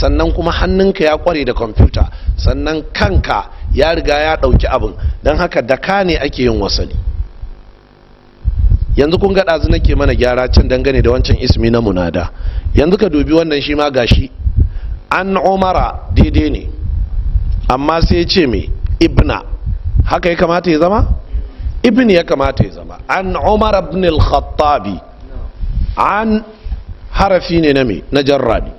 Sannan kuma hannunka ya kware da kwamfuta, sannan kanka ya riga ya ɗauki abin. Don haka da ka ne ake yin wasali. Yanzu kun ga ɗazu nake mana gyara can dangane da wancan ismi na munada. Yanzu ka dubi wannan shi ma, gashi an Umara, daidai ne, amma sai ce me? Ibna. Haka ya kamata ya zama? Ibn ya kamata ya zama. An Umar ibn al-Khattabi. An harafi ne na me? Na jarra ne.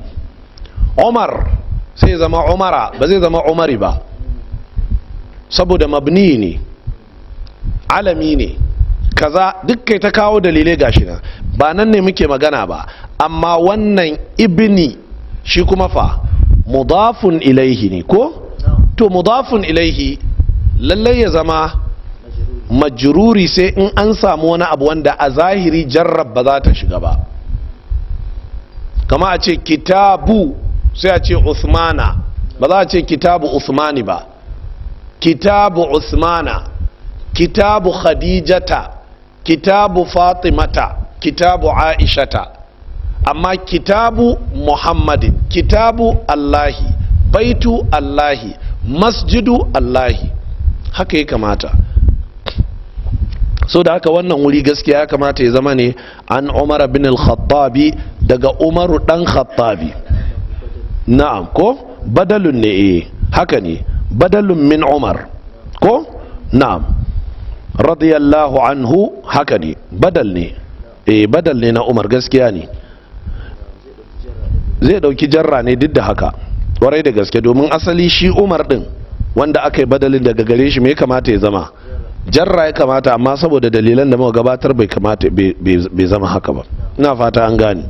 Umar sai zama Umara, ba zai zama Umari ba, saboda mabni ne, alami ne, kaza duk kai ta kawo dalilai. Gashi nan, ba nan ne muke magana ba. Amma wannan ibni shi kuma fa mudafun ilaihi ne, ko? To, mudafun ilaihi lallai ya zama majruri, sai in an samu wani abu wanda a zahiri jarrab ba za ta shiga ba. Kama a ce kitabu, sai a ce Usmana, ba za a ce kitabu Usmani ba. Kitabu Usmana, kitabu Khadijata, kitabu Fatimata, kitabu Aishata. Amma kitabu Muhammadin, kitabu Allahi, baitu Allahi, masjidu Allahi, haka ya kamata. So da haka wannan wuri gaskiya ya kamata ya zama ne an Umar bin al-Khattabi, daga Umaru dan Khattabi. Na'am, ko badalun ne? Eh, haka ne, badalun min Umar, ko? Na'am, radiyallahu anhu, haka ne, badal ne. Eh, badal ne na Umar, gaskiya ne, zai dauki jarra ne duk da haka, kwarai da gaske, domin asali shi Umar din wanda aka yi badalin daga gare shi, me ya kamata ya zama? Jarra ya kamata, amma saboda dalilan da muka gabatar bai kamata, bai zama haka ba. Ina fata an gane.